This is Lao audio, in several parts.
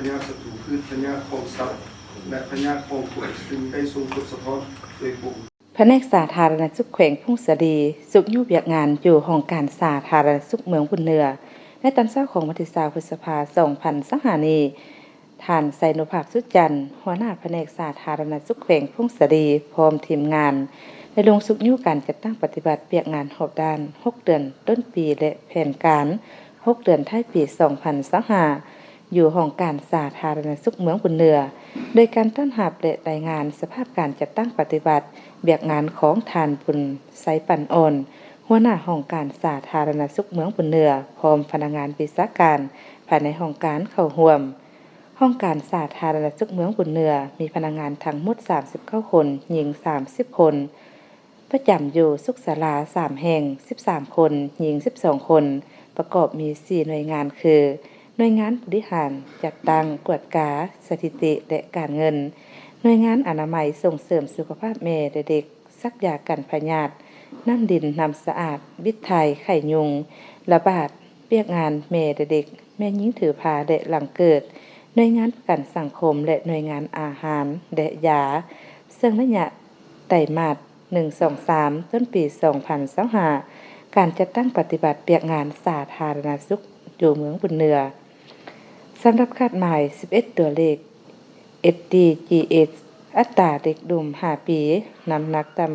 ຍາດສັດຕູພືດ, ພະຍາດຂອງສັດ ແລະ ພະຍາດຂອງຄົນ ຊຶ່ງໄດ້ສົ່ງຜົນສະທ້ອນໂດຍກົງ. ພະແນກສາທາລະນະສຸກແຂວງຜົ້ງສາລີ ຊຸກຍູ້ວຽກງານຢູ່ຫ້ອງການສາທາລະນະສຸກເມືອງບຸນເໜືອ ໃນຕອນເຊົ້າຂອງວັນທີຊາວ ພຶດສະພາ ສອງພັນຊາວຫ້ານີ້. ທ່ານ ໄຊນຸພາບ ສຸດຈັນ ຫົວໜ້າພະແນກສາທາລະນະສຸກແຂວງຜົ້ງສາລີ ພ້ອມທີມງານ ໄດ້ລົງຊຸກຍູ້ການຈັດຕັ້ງປະຕິບັດວຽກງານຮອບດ້ານ ຫົກເດືອນຕົ້ນປີ ແລະ ແຜນການ ຫົກເດືອນທ້າຍປີ ສອງພັນຊາວຫ້າ ຢູ່ຫ້ອງການສາທາລະນະສຸກເມືອງບຸນເໜືອ ໂດຍການຕ້ອນຮັບ ແລະ ລາຍງານສະພາບການຈັດຕັ້ງປະຕິບັດວຽກງານຂອງທ່ານ ບຸນໄຊ ປັນອ່ອນ ຫົວໜ້າຫ້ອງການສາທາລະນະສຸກເມືອງບຸນເໜືອ ພ້ອມພະນັກງານວິຊາການພາຍໃນຫ້ອງການເຂົ້າຮ່ວມ. ຫ້ອງການສາທາລະນະສຸກເມືອງບຸນເໜືອ ມີພະນັກງານທັງໝົດ ສາມສິບເກົ້າຄົນ, ຍິງ ສາມສິບຄົນ, ປະຈຳຢູ່ສຸກສາລາ ສາມແຫ່ງ, ສິບສາມຄົນ, ຍິງ ສິບສອງຄົນ, ປະກອບມີ ສີ່ໜ່ວຍງານ ຄື ໜ່ວຍງານບໍລິຫານ, ຈັດຕັ້ງ, ກວດກາ, ສະຖິຕິ ແລະ ການເງິນ, ໜ່ວຍງານອະນາໄມສົ່ງເສີມສຸຂະພາບແມ່ ແລະ ເດັກ, ສັກຢາກັນພະຍາດ, ນ້ຳດິນ, ນ້ຳສະອາດ, ວິດຖ່າຍໄຂ້ຍຸງ, ລະບາດ, ວຽກງານແມ່ ແລະ ເດັກ, ແມ່ຍິງຖືພາ ແລະ ຫຼັງເກີດ, ໜ່ວຍງານປະກັນສັງຄົມ ແລະ ໜ່ວຍງານອາຫານ ແລະ ຢາ. ເຊິ່ງໄລຍະໄຕມາດ ໜຶ່ງ ສອງ ສາມ ຕົ້ນປີ ສອງພັນຊາວຫ້າ ການຈັດຕັ້ງປະຕິບັດວຽກງານສາທາລະນະສຸກຢູ່ເມືອງບຸນເໜືອ. ສຳລັບຄາດໝາຍ ສິບເອັດ ຕົວເລກ ເອັສດີຈີເອສ ອັດຕາເດັກໜຸ່ມ ຫ້າ ປີ ນ້ຳໜັກຕ່ຳ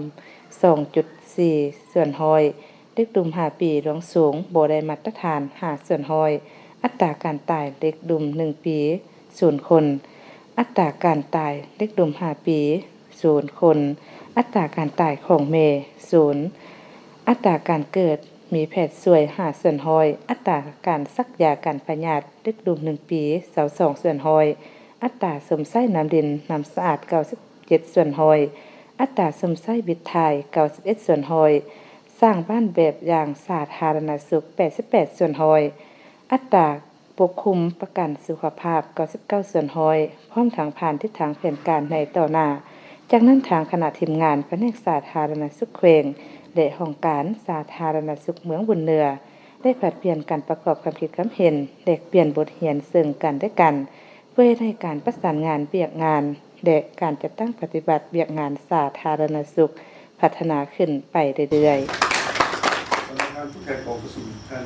ສອງຈຸດສີ່ ສ່ວນຮ້ອຍ, ເດັກໜຸ່ມ ຫ້າ ປີ ລວງສູງ ບໍ່ໄດ້ມາດຕະຖານ ຫ້າ ສ່ວນຮ້ອຍ, ອັດຕາການຕາຍເດັກໜຸ່ມ ໜຶ່ງ ປີ ສູນຄົນ, ອັດຕາການຕາຍເດັກໜຸ່ມ ຫ້າ ປີ ສູນຄົນ, ອັດຕາການຕາຍຂອງແມ່ ສູນ, ອັດຕາການເກີດມີແພດຊ່ວຍ ຫ້າ ສ່ວນຮ້ອຍ, ອັດຕາການສັກຢາກັນພະຍາດເດັກໜຸ່ມ ໜຶ່ງ ປີ ຊາວສອງ ສ່ວນຮ້ອຍ, ອັດຕາຊົມໃຊ້ນ້ຳດິນ ນ້ຳສະອາດ ເກົ້າສິບເຈັດ ສ່ວນຮ້ອຍ, ອັດຕາຊົມໃຊ້ວິດຖ່າຍ ເກົ້າສິບເອັດ ສ່ວນຮ້ອຍ, ສ້າງບ້ານແບບຢ່າງສາທາລະນະສຸກ ແປດສິບແປດ ສ່ວນຮ້ອຍ, ອັດຕາ ປົກຄຸມປະກັນສຸຂະພາບ ເກົ້າສິບເກົ້າ ສ່ວນຮ້ອຍ ພ້ອມທັງຜ່ານທິດທາງແຜນການໃນຕໍ່ໜ້າ. ຈາກນັ້ນ ທາງຄະນະທີມງານພະແນກສາທາລະນະສຸກແຂວງ ແລະ ຫ້ອງການສາທາລະນະສຸກເມືອງບຸນເໜືອ ໄດ້ຜັດປ່ຽນກັນປະກອບຄຳຄິດຄຳເຫັນ, ແລກປ່ຽນບົດຮຽນເຊິ່ງກັນແລະກັນ ເພື່ອເຮັດໃຫ້ການປະສານງານວຽກງານ ແລະ ການຈັດຕັ້ງປະຕິບັດວຽກງານສາທາລະນະສຸກພັດທະນາຂຶ້ນໄປເລື້ອຍໆ. ສຳນັກງານຜູ້ແທນກອງປະຊຸມ ທ່ານ